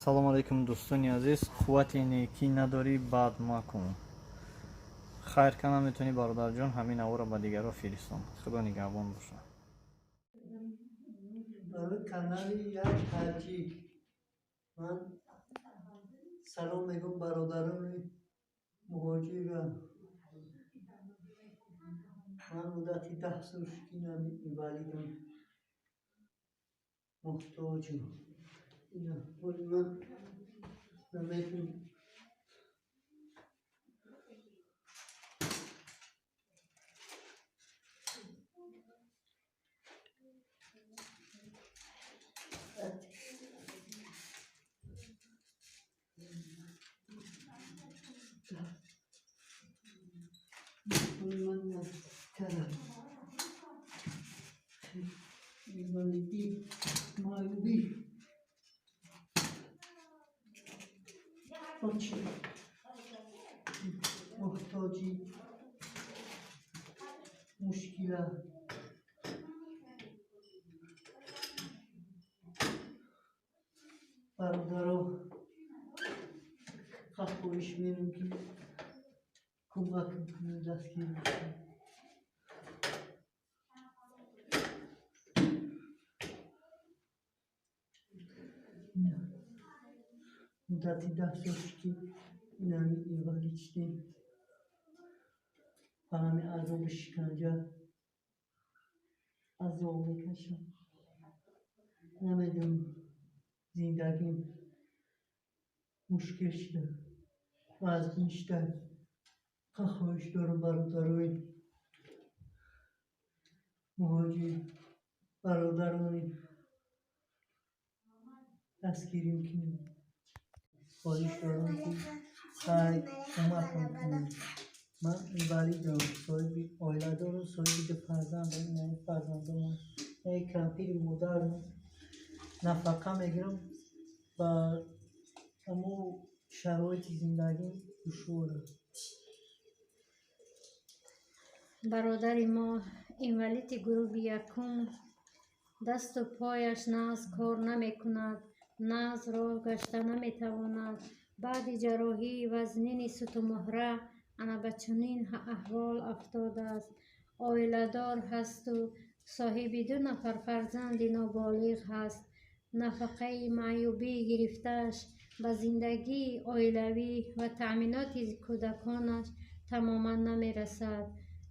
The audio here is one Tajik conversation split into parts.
Салому алейкум, дӯстони азиз. Қуввати некӣ надорӣ, бад макун. Хайр ка наметавонӣ, бародарҷон, ҳамин аворо ба дигарро фиристон. Худо нигаҳбон бошад. Барои канали Як Таҷик ман салом мегӯм, бародарони муҳоҷирам. Ман муддати 10 сол шудинам инвалидам, муҳтоҷам. Ина ҳоли ман наметавонам. Ҳоли ман наздиктарам. Инвалидӣ, маъюбӣ очень муҳтоҷи мушкила. Бародаро, хоҳиш мерам, ки кӯмакам кунед, дастгирӣ кунед. Муддати 10 сол шуд, ки инами инвалид шудем ва ҳамин азоби шиканҷа азоб мекашам. Намедонам, зиндагим мушкил шуда, вазнин шуда. Хоҳиш дорам, бародарои муҳоҷир, бародарони, дастгирим кунед. Хоҳиш дорам, ки хай кӯмакам кунед. Ман инвалидам, соҳиби оила дорам, соҳиби ду фарзандам. Инами фарзандонам, кампири модарам, нафақа мегирам ва ҳамо шароити зиндагим душвор аст. Бародари мо инвалиди гурӯҳи якум, дасту пояш нағз кор намекунад, нағз роҳ гашта наметавонад. Баъди ҷарроҳии вазнини сутунмуҳра ана ба чунин аҳвол афтодааст. Оиладор ҳасту соҳиби ду нафар фарзанди ноболиғ ҳаст. Нафақаи маъюбӣ гирифтааш ба зиндагии оилавӣ ва таъминоти кӯдаконаш тамоман намерасад,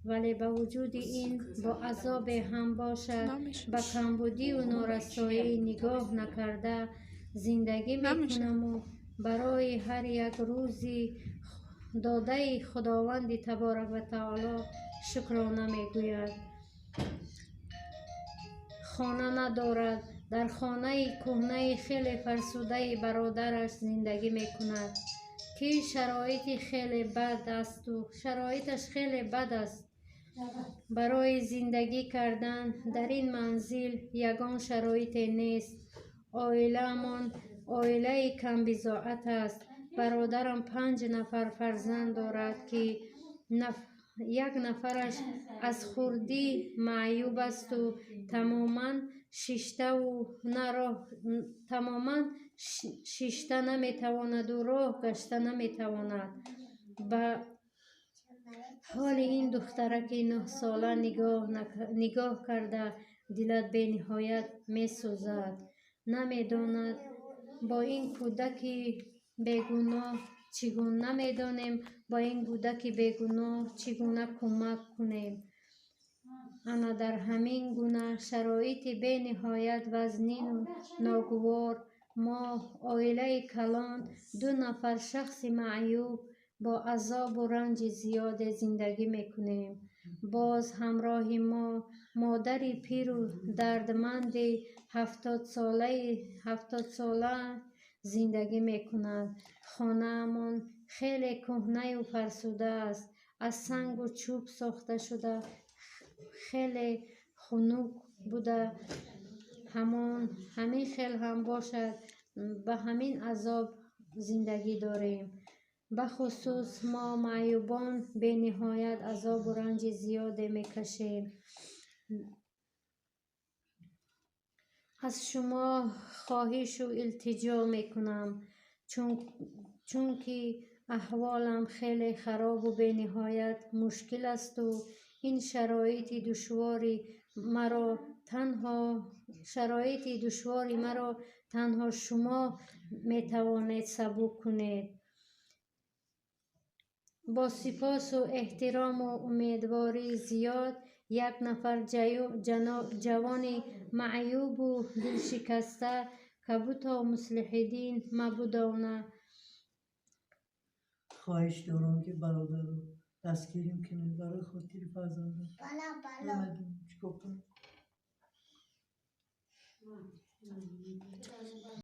вале ба вуҷуди ин бо азобе ҳам бошад, ба камбудию норасоӣ нигоҳ накарда зиндагӣ мекунаму барои ҳар як рӯзи додаи Худованди таборак ва таоло шукрона мегӯяд. Хона надорад, дар хонаи кӯҳнаи хеле фарсудаи бародараш зиндагӣ мекунад, ки шароити хеле бад асту шароиташ хеле бад аст. Барои зиндагӣ кардан дар ин манзил ягон шароите нест. Оилаамон оилаи камбизоат аст. Бародарам панҷ нафар фарзанд дорад, ки як нафараш аз хурдӣ маъюб асту тамоман шиштаву на роҳ, тамоман шишта наметавонаду роҳ гашта наметавонад. Ба ҳоли ин духтараки 9-сола нигоҳ карда, дилат бениҳоят месӯзад. Намедонад бо ин кӯдаки бегуноҳ чӣ гуна, намедонем бо ин кӯдаки бегуноҳ чӣ гуна кӯмак кунем. Ана дар ҳамин гуна шароити бениҳоят вазнину ногувор мо, оилаи калон, ду нафар шахси маъюб, бо азобу ранҷи зиёде зиндагӣ мекунем. Боз ҳамроҳи мо модари пиру дардманди 70-сола зиндагӣ мекунад. Хонаамон хеле кӯҳнаю фарсуда аст, аз сангу чӯб сохта шуда, хеле хунук буда. Ҳамон ҳамин хел ҳам бошад, ба ҳамин азоб зиндагӣ дорем. Бахусус мо, маъюбон, бениҳоят азобу ранҷи зиёде мекашем. Аз шумо хоҳишу илтиҷо мекунам, чунки аҳволам хеле харобу бениҳоят мушкил асту ин шароити душвори маро танҳо шумо метавонед сабук кунед. Бо сипосу эҳтирому умедвории зиёд, як нафар ҷавони маъюбу дилшикаста, Кабутов Муслиҳиддин Мабудовна. Хоҳиш дорам, ки бародару дастгирим кунед барои хотири фарзандам. Намедонам, чӣ кор кунам.